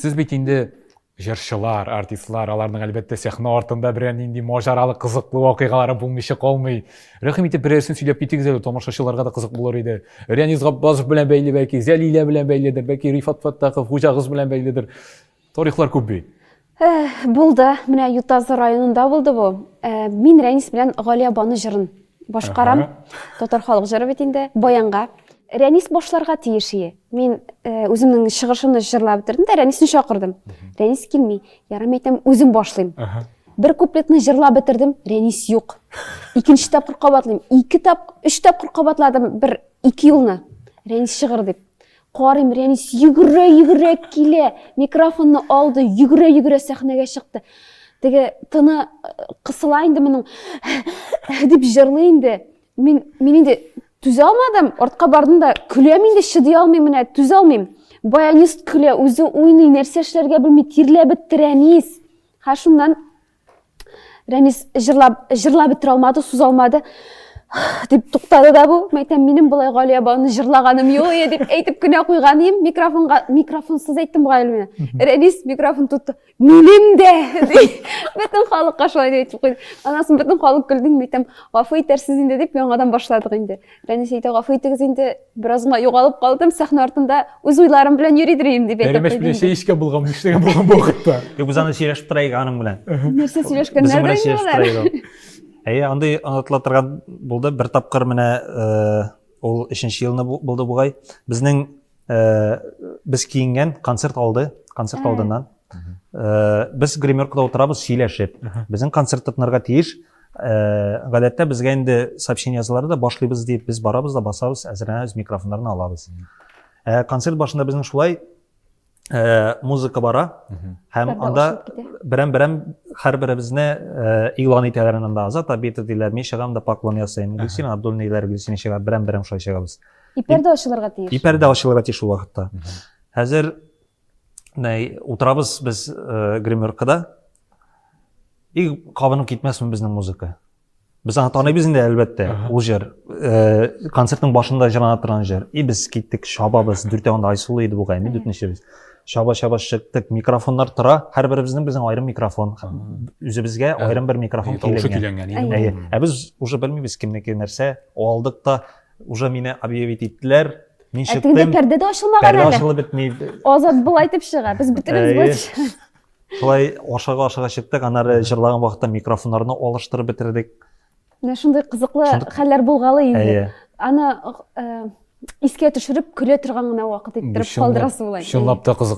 Сез бит инде җырчылар, артистлар, аларның әлбәттә сәхнә артында берәр нинди маҗаралы, кызыклы вакыйгалары булмыйча калмый. Рәхим итеп берәрсен сөйләп китегез әле, тамашачыларга да кызык булыр иде. Рәнис Габбазов белән бәйле бәлки, Зәлилә белән бәйледер, бәлки Рифат Фәттахов, хуҗагыз белән бәйледер. Тарихлар күп бит. Булды. Менә Ютазы районында булды бу. Мин Рәнис белән Галия Бану җырын башкарам. Татар халык җыры бит инде, баянга. Рәнис башларга тиеш ие. Мин үземнең чыгышымны җырлап бетердем дә Рәнисне чакырдым. Рәнис килми. Ярам әйтәм, үзем башлыйм. Бер куплетны җырлап бетердем, Рәнис юк. Икенче тапкыр кабатлыйм. Ике тап, өч тапкыр кабатладым бер ике юлны. Рәнис чыгыр дип. Карыйм, Рәнис йөгерә-йөгерә килә, микрофонны алды, йөгерә-йөгерә сәхнәгә чыкты. Теге тыны э, кысыла инде моның, дип җырлый инде. Мин, мин инде түзә алмадым, артка бардым да, көләм инде, чыдый алмыйм менә, түзә алмыйм. Баянист көлә, үзе уйный, нәрсә эшләргә белми, тирләп бетте Рәнис. Һә шуннан Рәнис җырлап, җырлап бетерә алмады, суза алмады. Дип туктады да бу. Мен әйтәм, минем болай Галия апаны җырлаганым юк иде дип әйтеп кенә куйган идем. Микрофонга, микрофонсыз әйттем бугай әле мин. Рәнис микрофон тотты. Минем дә! ди. Бөтен халыкка шулай дип әйтеп куйды. Аннан соң бөтен халык көлде. Мин әйтәм, гафу итәрсез инде дип яңадан башладык инде. Рәнис әйтә, гафу итегез инде, бераз гына югалып калдым, сәхнә артында үз уйларым белән йөридер идем дип әйтеп Пәрәмәч белән чәй эчкән булган, нишләгән булган бу вакытта? Юк, без аны сөйләшеп тора идек аның белән. Нәрсә сөйләшкәннәр дә инде алар. Әйе, андый онытыла торган булды. Бер тапкыр менә э, ул өченче елны булды бугай. Безнең э, без киенгән концерт алды, концерт алдыннан. Э, без гримеркада утырабыз сөйләшеп. Безнең концерт тотынырга тиеш. Э, гадәттә безгә инде сообщение язалар да башлыйбыз дип без барабыз да басабыз, әзерләнәбез, микрофоннарны алабыз. Э, концерт башында безнең шулай э, музыка бара һәм анда берәм-берәм һәрберебезне игълан итәләр анда Азат Абитов диләр, мин чыгам да поклон ясыйм, Гөлсинә Абдуллина диләр, Гөлсинә чыга, берәм-берәм шулай чыгабыз. И пәрдә ачылырга тиеш. И пәрдә ачылырга тиеш ул вакытта. Хәзер утырабыз без гримеркада. И кабынып китмәсме безнең музыка? Без аны таныйбыз инде, әлбәттә, ул җыр. Э, концертның башында җырлана торган җыр. И без киттек, чабабыз. Дүртәү анда Айсылу иде бугай, мин дүртенчебез. Чаба-чаба чыктык, микрофоннар тора. Һәрберебезнең безнең аерым микрофон. Үзебезгә аерым бер микрофон Тавышы көйләнгән. Әйе. Ә без уже белмибез кемнеке нәрсә. Алдык та уже мине объявить иттеләр. Мин чыктым. Ә тегендә пәрдә дә ачылмаган әле. Пәрдә ачылып бетми. Азат болай итеп чыга. Без бөтенебез болай чыгабыз. Шулай ашыга-ашыга чыктык, аннары җырлаган вакытта микрофоннарны алыштырып бетердек. Менә шундый кызыклы хәлләр булгалый инде. Әйе. Аны э, искә төшереп көлә торган гына вакыт иттереп калдырасы була. Чынлап та кызык.